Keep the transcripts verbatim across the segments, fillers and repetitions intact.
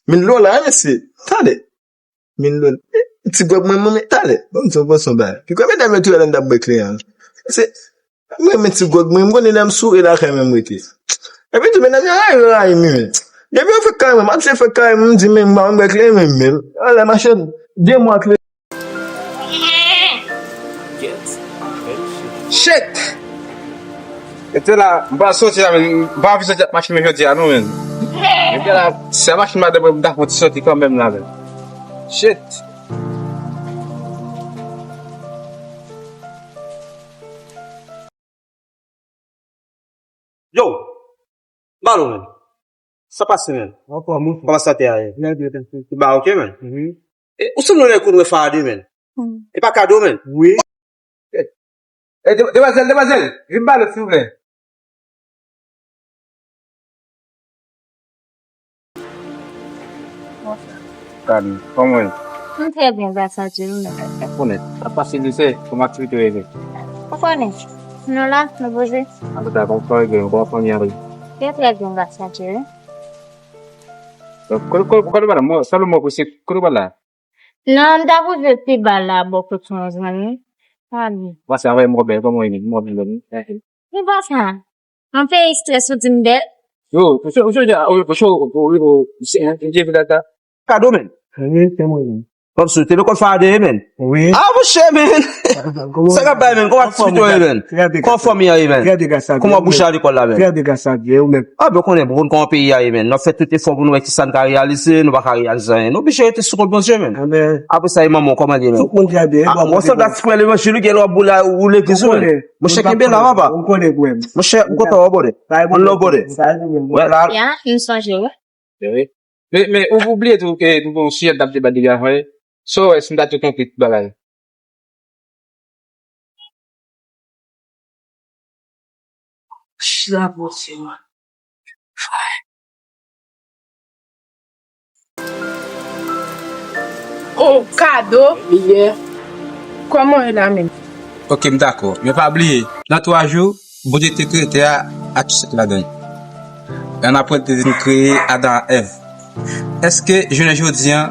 Men Lola, mesye, tande. Men Lola, eh, ti gwòg mwen, mwen, men tande. Ban m di yon pòsyon bagay. Ki kòmandè mwen tou lè n t ap bwè kleren an. Se, mwen, men ti gwòg mwen, m konnen lè m soure lakay mwen m rete. Epi tou, medam yo rayi, yo rayi m, wi, men. Depi yo fèk kare mwen, m ap se fèk kare mwen, m di, men m pa konn bwè kleren, men, men. Alè, machann, de mwa kleren. Shit! E te la, m pa soti la, men m pa anvi soti ak machin mwen jodi a, non, men. E te la, se machin madanm mwen, m ta fon ti soti kanmenm la, men. Shit! Yo! Balo, men. Sa pase, men? Anfòm, anfòm. Kòman sante a ye? Trè byen, mèsi. Ba, ok, men. Mhm. E, ou sanble yon nèg konn wè fade, men. Hmm. E pa Kado, men. Wi. E, e, de-, demwazèl, demwazèl, vin balo, silvouplè. Kado, kòman w ye? M trè byen, gras a Dye, ou menm? Mwen konnen. Sa pase, misye, kòman aktivite yo ye? Ou konnen. Nou la, nou poze. Antouka, kòman w ye, kòman fanmi an ye? Yo trè byen, gras a Dye, wi. Donk, kote, kote, kote w pral la? Mwen, sèl mwen pou se kote w pral la? Non, m ta pou jwe pi ba la, bò kote yon zanmi. Sa li. Pase avè mwen bèl, kòman w ye, mwen bèl, wi. Li pa sa. An peyi strès ou di m bèl. Yo, ou sou, ou sou, ou sou, ou sou, ou sou, Kado, men. Wi, se mwen menm. Kòmsi w te lekòl fade, men. Wi. Ah, monchè, men. Sa k ap bay, men? Kòman aktivite yo ye, men? Kòman fanmi an ye, men? Trè byen, gras a Dye. Kòman bouch la lekòl la, men? Trè byen, gras a Dye, ou menm? Ah, ben, ou konnen, bon, nou konn yon peyi a ye, men. N ap fè tout efò pou nou wè kisa n ka reyalize, nou pa ka reyalize anyen. Nou oblije rete sou kont Bondye, men. Amèn. Apre sa, e manman w, kòman l ye, men? Tout moun trè byen, e manman w? Ou sanble ak ti frè levanjil, ou gen lè w ap boule, ou legliz, ou, men. Monchè, kenbe la, papa. Ou konnen, frè m. Monchè, m kontan wè w, brother. Ann love, brother. Wè la. Ya, m sonje, wi. Wi. Men, men, ou, ou bliye tou ke nou gen yon sijè n t ap deba depi avan, wi. So, èske m ta tou konpli tout bagay? Chita pou se mwen. Oh, Kado. Miguel. Kòman w ye la menm? Ok, m dakò. Men pa bliye, nan twa jou, Bondye te kreye tè a ak tout sa ki ladan l. Annapre, li te vin kreye Adan ak Èv. Èske jounen jodi a,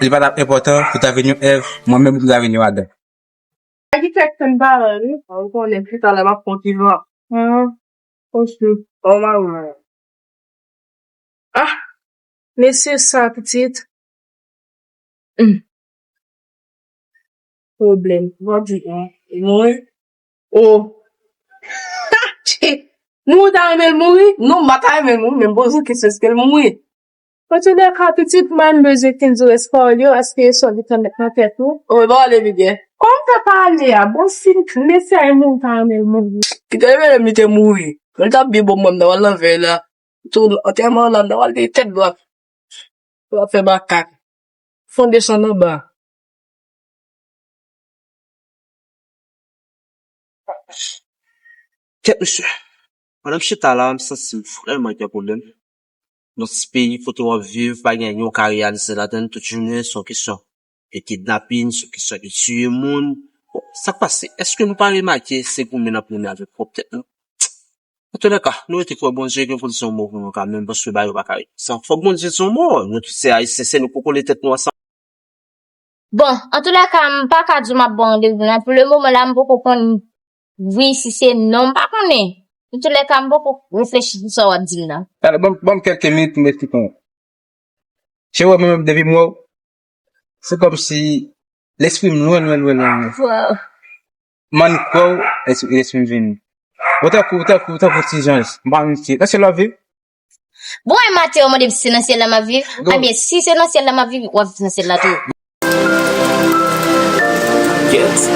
li pa t ap enpòtan pou ta vin yon Èv, mwen menm pou ta vin yon Adan? Sa ki fèk fè m pa wè l, wi. Ou konnen pita la m ap fè yon ti van. Ah, osi. Oh, mari mwen. Ah, mesye sa, pitit. Hmm. Pwoblèm. Bon, di, hein, li mouri? Oh. Nou ta renmen l mouri? Non, m pa ta renmen l mouri, men m poze w kesyon, èske l mouri? Antoulèka, pitit mwen, m bezwen fin di respè w yo, èske yo sòti kanmèt nan tèt ou? Oh, e pa pale, Miguel. Kòman w fè pale a? Bon, si mesye a mouri, m ta renmen l mouri. Kite l, li te mouri. Men l t ap byen bon, mwen, m nan wè l nan vèy la. Tou, antèman la, m nan wè l de tèt dwat. Yo ap fè makak. Fon desann anba. Kèt, mesye. Pandan m chita la, m santi m vrèman gen pwoblèm. Nan ti peyi kote w ap viv, pa gen anyen w ka reyalize ladan l, tout jounen se yon kesyon de kidnapin, se yon kesyon de tiye moun. Bon, sa k pase? Èske nou pa remake se goumen n ap goumen avèk pwòp tèt nou? Antoulèka, nou rete kwè Bondye gen pou l di yon mo pou nou kanmenm, paske bagay yo pa ka rete konsa. Fòk Bondye di yon mo, nou tout se Ayisyen, se nou pou kole tèt nou ansanm. Bon, antoulèka, m pa ka di w m ap ba w randevou non. Pou le moman la, m poko konn wi si se non, m pa konnen. Antoulèka, m poko reflechi sou sa w ap di m nan. Talè, ban m, ban m kèlke minit pou m esplike w. Se wè mwen menm depi m wè w, se kòmsi lespri m lwen, lwen, lwen, lwen, lwen. Wow. M annik wè w, lespri, lespri m vini. Ou tankou, ou tankou, ou tankou ti zanj. M pa menm si nan syèl w ap viv? Bon, e maten yo mande m si se nan syèl la m ap viv. Ebyen, si se nan syèl la m ap viv, w ap viv nan syèl la tou. Yes.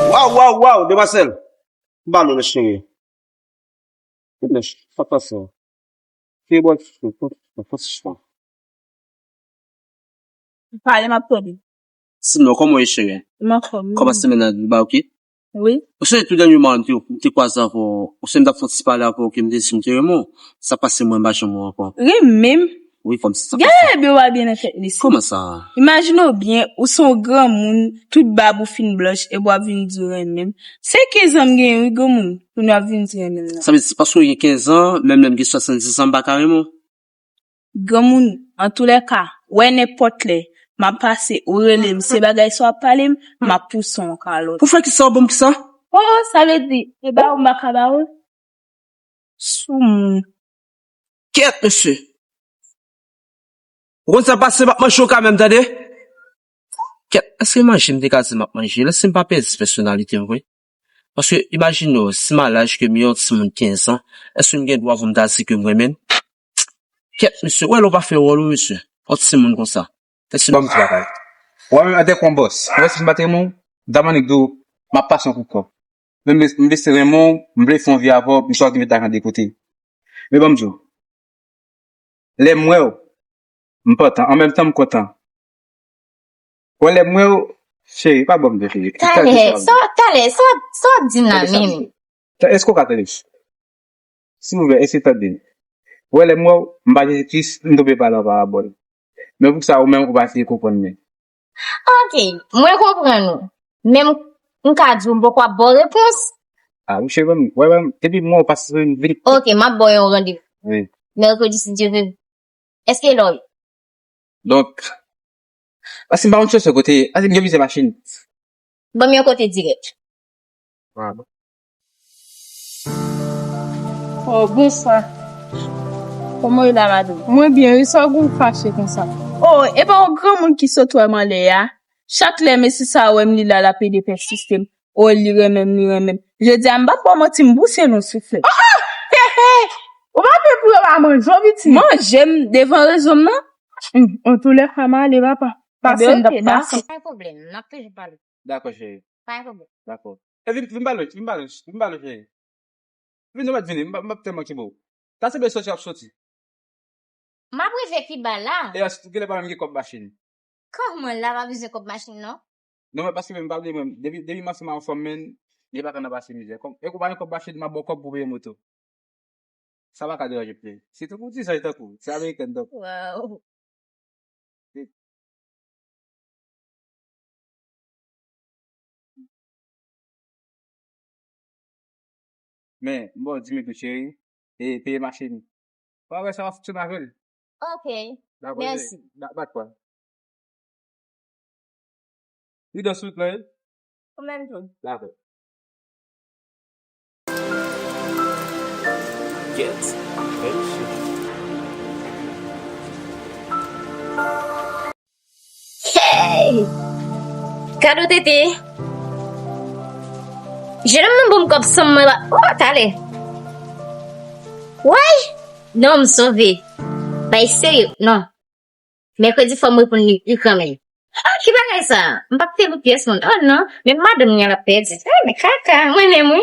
Waw, waw, waw, demwazèl. Balo, mècheri. Mèch, sa k pase? Ki bò, fò sispann. Pale, m ap tande. Sinon, kòman w ye, cheri? M anfòm, wi. Kòman semèn nan, li ba oke? Wi. Ou sonje tou dènyèman, m te, m te kwaze avè w, ou sonje m t ap fè yon ti pale avè w, ke m te di m te renmen w. Sa pase mwen, m pa janm wè w ankò. Renmen m? Wi, kòmsi sa pase. Gade byen, w pa byen nan tèt mesye. Kòman sa? Imajine w byen, ou se yon granmoun, tout bab ou fin blanch, epi w ap vin di w renmen m. Se kenz an m genyen, wi, granmoun, pou nou ap vin di renmen m nan. Sa vle di, se paske w gen kenz an, menm lè m gen swasanndis an, m pa ka renmen w? Granmoun, antoulèka, wè nenpòt lè, m ap pase, ou rele m, se bagay sa w ap pale m, m ap pouse w yon kalòt. Pou fè kisa, w ban m kisa? O, o, sa vle di, e ba ou m pa ka ba ou? Soumoun. Kèt, mesye. Ou konn sa pase, m ap manje w kanmenm, tande? Kèt, èske manje m te ka di m ap manje? Lè si m pa pèdi pèsonalite m vre? Paske, imajine w, si m a laj ke m yon timoun kenz an, èske m gen dwa pou m ta di ke m renmen l? Kèt, mesye, ou wè lè w pa fè wòl ou, mesye. Yon timoun konsa. Èske... Ban m di bagay. Ou wè menm, an tanke yon bòs, ou wè si m pa te renmen w, m ta mande di w, m ap pase yon kout kòb. Men m, m vle se renmen w, m vle fè yon vi avè w, m sa w te met lajan de kote. Men ban m di w, lè m wè w, m pantan, an menm tan m kontan. Wè lè m wè w, cheri, pa ban m de cheri. Talè, sa, talè, sa, sa w ap di m la menm? Èske w ka tande? Silvouplè, èske w tande? Wè lè m wè w, m pa jezi Kris, m tonbe pa nan parabòl. Men pou sa, ou menm, ou pa eseye konprann mwen. Ok, mwen konprann ou. Men m, m ka di w, m poko ap ba w repons. A, wi, cheri, ban m, wè, ban m, depi m wè w pa sou vin. Ok, m ap ba w yon randevou. Wi. Mèkredi, si Dye vle. Èske lè w... Donk, paske m pa konn chèche kote, paske m gen plizyè machin. Ban m yon kote dirèk. Bravo. Oh, bonswa. Kòman w ye la, madanm? Mwen byen, wi, sa w gen w fache konsa? Oh, e pa yon granmoun ki sot wè m anlè a? Chak lè mesye sa a wè m, li la, l ap ede pèsiste m. Oh, li renmen m, li renmen m. Jodi a, m p ap ba w manti, m bouse l yon souflèt. Ah, ah! He, he! Ou pa vle pou yo pa manje w, pitit? Manje m devan rezo m nan? Hmm, antoulèka, m ale, papa. Pase m t ap pase. Pa gen pwoblèm, n ap toujou pale. Dakò, cheri. Pa gen pwoblèm. Dakò. E vin, vin pale, vin pale, vin pale, cheri. Vin, nou mèt vini, m p ap, m p ap tèlman kenbe w. Ta se byen soti, ap soti. M ap rive pi ba la. E a, kilè pa menm gen kòb machin? Kòman la pa bezwen kòb machin, non? Non, men paske menm pa vle, mwen, depi, depi m ansanm ak yon fanm, men, li pa ka nan pase mizè. Kòm, e ou pa gen kòb machin, m ap ba w kòb pou peye moto. Sa pa ka deranje w, cheri. Se tankou ti zanj tankou, ti amerikèn tankou. Wow. Men, m ba w dis mil goud, cheri, e peye machin. W a wè sa w a fonksyone avè l. Ok, mèsi. Dakò, cheri. Ba, bat pwa. Li dan sou tout lan, wi. Ou menm tou. Dakò. Get action. Hey! Kado tete. Jennonm nan ban m kòb san mwen pa. Oh, talè. Woy! Non, m sove. Bay serye, non. Mèkredi fò m reponn li, li kanmenm. Ah, ki bagay sa? M p ap fè pou pyès moun. Oh non, men madanm li an l ap pèdi. Ah, men kaka, mwen menm wi.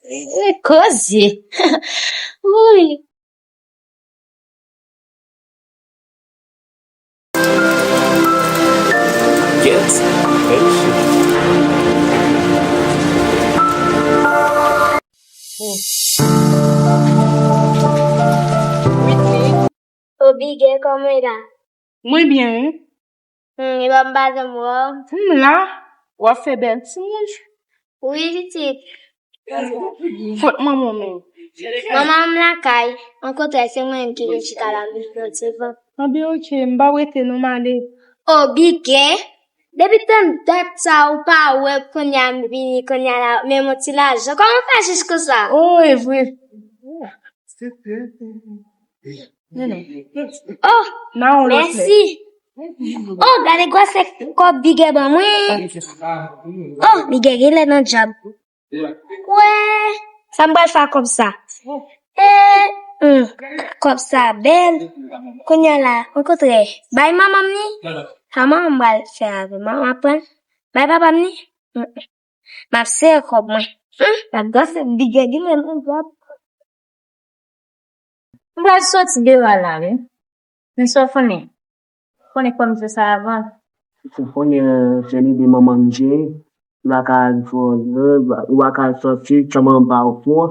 Eh, koze. Wi. Get action. Whitney. Obige, kòman w ye la? Mwen byen, wi. Hmm, e pa m pa janm wè w. M la, w ap fè bèl timoun. Wi, pitit. Kot manman w menm? Manman m lakay. Ankontrè, se mwen menm ki vin chita la, m vin pran ti van. Anben, oke, m pa rete non, m ale. Obige. Depi tann dat sa, ou pa wè, kounye a m vini, kounye a la, menm yon ti lajan. Kòman w fè jis konsa? Oh, e vre. Oh, mèsi. Oh, gade gwosè kòb Bigè ban mwen. Oh, Bigè genlè nan djab. Wè, sa m pral fè ak kòb sa? E, hmm, kòb sa bèl. Kounye a la, okontrè, bay manman m li. Sa manman m pral fè avè l? Manman m ap pran l? Bay papa m li? Hmm. M ap sere kòb mwen. Hmm, gad gwosè Bigè genlè nan djab. M pral soti deyò a la, wi. Men sa w konnen. Konnen kòm se sa avan. Ou konnen, se lide manman m jere. Ou pa ka al fò, ou pa ka al sòti, chanm anba ou fò.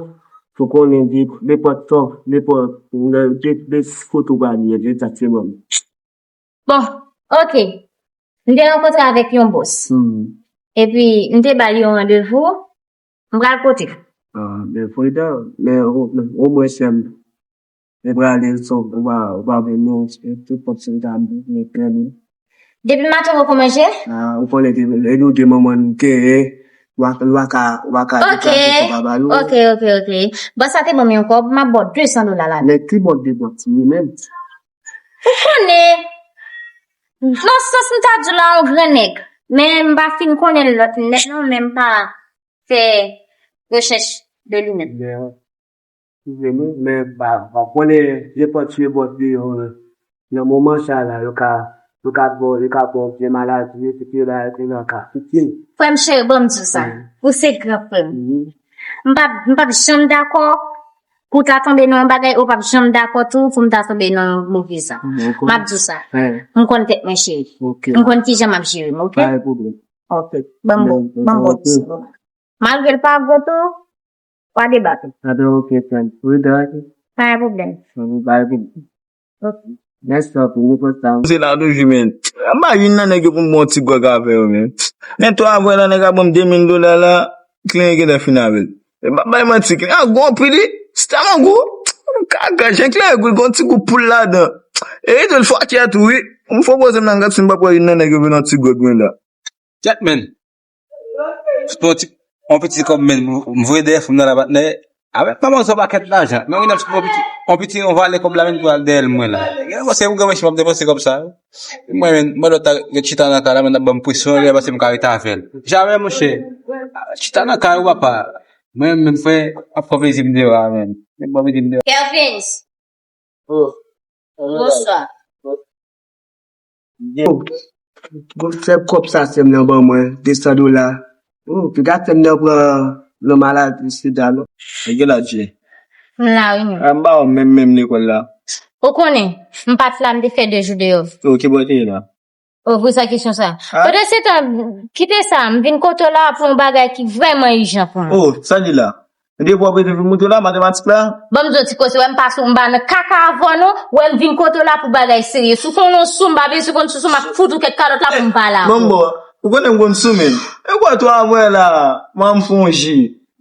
Ou konnen de, nenpòt tan, nenpòt, de, de, de kote ou prale, de sa se bon. Bon, ok. M te rankontre avèk yon bòs. Hmm. Epi, m te ba li yon randevou. M pral kote. Ah, men Frida, men o, men omwen sè m. Li prale, so, ou pa, ou pa vin non, se tout pòt se ta met pè li. Depi maten ou poko manje? Ah, ou konnen ke lè nou de manman nou genyen, ou pa, ou pa ka, ou pa ka deplase san pa ba nou. Ok, ok, ok. Bòs la te ban m yon kòb, m ap ba w de san dola ladan. Men ki bòs de bòs li menm? Ou konnen, nan sans m ta di w la, yon gran nèg. Men m pa fin konnen lòt nèg non, men m pa fè rechèch de li menm. Eskize nou, men pa, pa konnen nenpòt ki bòs deyò, nan moman sa la, yo ka, yo ka ba w, yo ka ba w vye maladi, etsetera, etsetera, ka fitil. Frè m cheri, ban m di w sa. Wi. Ou se gran frè m. Wi. M p ap, m p ap janm dakò pou w ta tonbe nan yon bagay, ou p ap janm dakò tou pou m ta tonbe nan yon move zan. M ap di w sa. M konn tèt mwen, cheri. Ok. M konn kijan m ap jere m, ok? Pa gen pwoblèm. Ok. Ban m, ban m bon ti. Malgre l pa gwo tou, w a debake. Sa te ok, frè m. Wi, debake. Pa gen pwoblèm. Wi, pa gen pwoblèm. Ok. Mèsi anpil, nou konn sa. Se la toujou, men. M pa youn nan nèg yo pou m bon ti gwòg avè yo, men. Men to avè la, nèg la ban m de mil dola la, kliyan gentan fin avè l. E pa bay manti, kliyan gwo anpil, wi. Se tèlman gwo. Kaka, jan kliyan gwo, gon ti gou poul ladan. E tou, l fò kè tou, wi. M fò poze m nan gad si m pa pran youn nan nèg yo vin nan ti gwòg mwen la. Chat, men. Yon ti, yon piti kòb, men, m voye dèyè fanm nan la, patnè. Avèk manman sa pakèt lajan. Men, yon piti, yon piti, yon vale kòb la, men, pou al dèyè l, mwen la. Gen, se yon granmèsi m ap depanse kòb sa yo. Mwen, men, mwen, lòt la, gen chita nan kay la, men, ap ban m presyon, lè pase m ka rete avè l. Jamè, monchè. Chita nan kay ou, papa. Mwen, men, frè, ap fè plezi m deyò a, men. Men, ban plezi m deyò. Kervins. Oh. Bonswa. Bon, fè kòb sa sè m nan ban mwen, de san dola. Oh, piga sè m nan pran nan maladi sida, non. Nèg yo la djè. M la, wi, men. A, m pa wè menm, menm lekòl la. Ou konnen, m pa t la, m te fè de jou deyò. Oh, ki bò w te ye la? Oh, poze sa kesyon sa. Ah. Pandan se tan, kite sa, m vin kote w la pou yon bagay ki vrèman ijan pou mwen. Oh, sa li la? Depi w ap rete pou moto la, matematik la? Ban m di w ti koze, wè m pa sou, m pa nan kaka avè w non, wè m vin kote w la pou bagay serye. Si w konn yon sou, m pa bezwen konn sou, sou, m ap fout ou kèk kalòt la pou m pa la. Bon, bon, ou konnen m konn sou, men. E kwa tou avè la, man, m fè yon ji.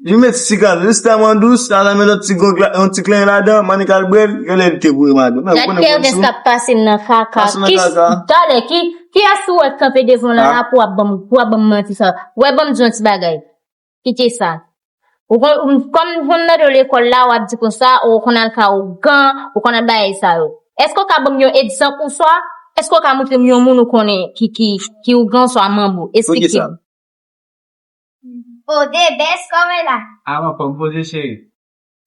Li met sik la, jis tèlman dous, sa la, men lòt ti gong la, yon ti klenyen ladan, mannik al bwè l, genlè li te boure madanm. Men ou konnen m konn sou. Gad Kervens k ap pase m nan kaka. Pase nan kaka. Talè, ki, kiyès ou wè k kanpe devan w lan la pou w ap ban m, pou w ap ban m manti sa? Wè, ban m di w yon ti bagay. Kite sa. Ou konn, ou, kòm m konn mande w lekòl la, w ap di konsa, ou konn al kay ougan, ou konn al bagay sa yo. Èske w ka ban m yon egzanp oswa èske w ka montre m yon moun ou konnen ki, ki, ki ougan oswa manbo? Esplike m. O, de bès kòman la? A, m anfòm, poze cheri.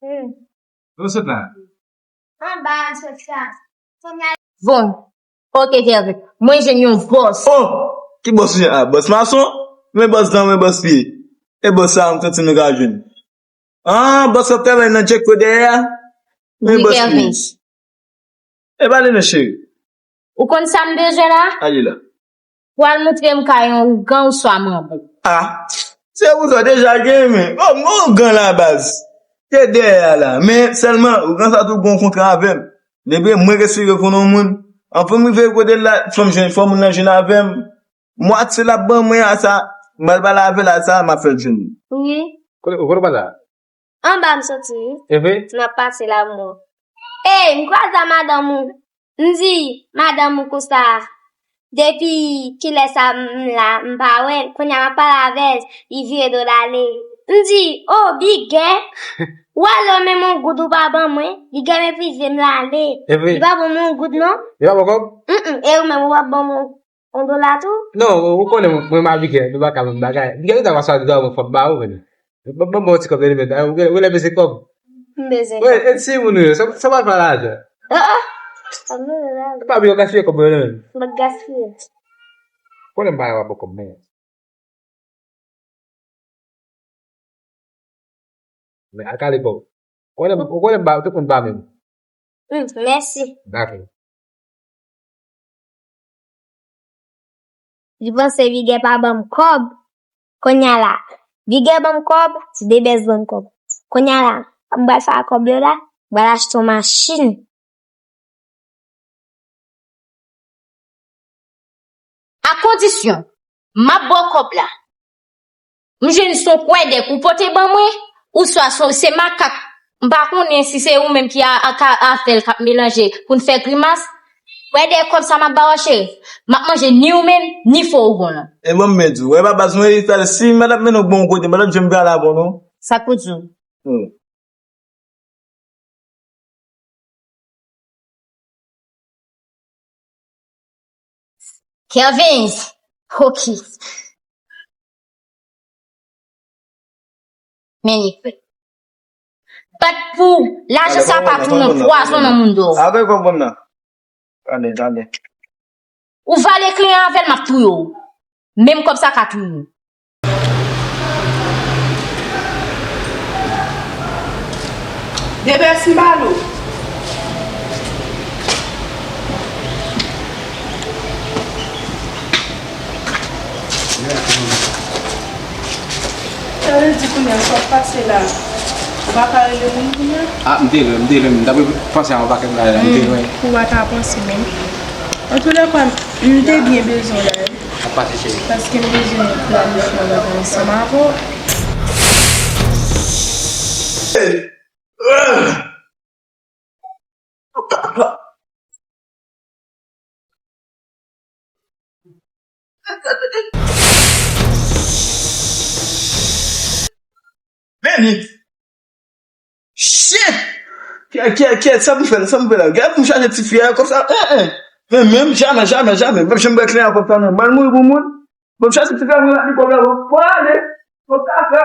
Hmm. Ou sot la? Anba, m sot la. Kounye a. Bon, ok, Kervens. Mwen jwenn yon bòs. Oh! Ki bòs ou jwenn? A, bòs mason? Men bòs dan, men bòs pye. E bòs sa, m santi nou ka jwenn. Ah, bòs ap travay nan Jack Pro dèyè a? Men bòs pye. E pale non, cheri. Ou konn sa m bezwen la? Ale la. Pral montre m ka yon ougan oswa manbo. Ah, se ougan deja gen, men. Oh, mwen ougan la baz. Te dèyè a la. Men sèlman, ougan sa tou gon kontra avè m. Depi mwen respire pou yon moun. Anvan m rive kote l la, fò m jwenn, fò moun nan jwenn avè m. Mwatye l ap ban mwen a sa. M pral pale avè l a sa, m ap fè l jwenn. Wi. Kote, kote w pale a? Anba m soti wi. Epi? N ap pase la mò. Ey, m kwaze a madanm ou. M di madanm ou konsa. Depi kilè sa m la, m pa wè l. Kounye a m ap pale avè l, li vire do l ale. M di, o, Bigè, ou ale w menm yon goud ou pa ban mwen. Bigè meprize m l ale. Epi? Li pa ban mwen yon goud non. Li pa ban kòb? Mm, mm. E ou menm ou p ap ban mwen yon dola tou? Non, ou konnen mwen, mwen m a Bigè, nou pa ka menm bagay. Bigè, nou ta pa swa di dwa mwen fò m ba ou, men. Ban, ban, ban mwen ti kòb nan men, ou gen, ou gen lè bezwen kòb. M bezwen kòb. Wè, e si moun ou ye, sa, sa pa fè lajan. Ah, ah. Sa m bezwen lajan. Pa bliye w gaspiye kòb mwen, non. M pa gaspiye. Konnen m pa wè bon kòb, men. Men, al kale kòb. Ou konnen, ou konnen m ba, tout moun ba menm. Hmm, mèsi. Dakò. Li panse Vigè pa ban m kòb. Kounye a la, Vigè ban m kòb, Ti Debès ban m kòb. Kounye a la, sa m pral fè ak kòb yo la? M pral achte yon machin. A kondisyon, m ap ba w kòb la. M jwenn se yon kwèdèk ou pote ban mwen, ouswa se, se makak. M pa konnen si se ou menm ki a, a, ka, afè l k ap melanje pou n fè grimas. Kwèdèk kòb sa m ap ba w, cheri. M ap manje ni ou menm, ni fowougon lan. E bon, m di w, wè pa baz mwen, si m pa t ap mennen w bon kote, m pa t ap janm pral avè w, non. Sa k pou di w? Hmm. Kervens, ok. Men li fè. Bat pou lajan sa pa tou non, pwazon nan moun do. Avè kòb mwen nan. Tande, tande. Ou vale kle an avè l, m ap touye w. Menm kòb sa ka touye w. Debès m balo. Sa vle di kounye a, sa w ap pase la, ou pa ka rele moun kounye a? Ah, m te lwen, m te lwen, m t ap panse a yon pakèt bagay la, m te lwen. Ou pa ta panse menm. Antoulèka, m te byen bezwen w la wi. Ap pase cheri. Paske m bezwen planifye yon bagay ansanm avè w. Vini. Shit! Kè, kè, kè, sa m fè la, sa m fè la? Gade pou m chaje tifi a konsa. En, en. Men menm, jamè, jamè, jamè. M p ap janm bay kle a konsa non. Ban l mouri pou moun. Bon, chache ti fè mwen li kòb la, bon. Fò l ale. Fò l ka fè.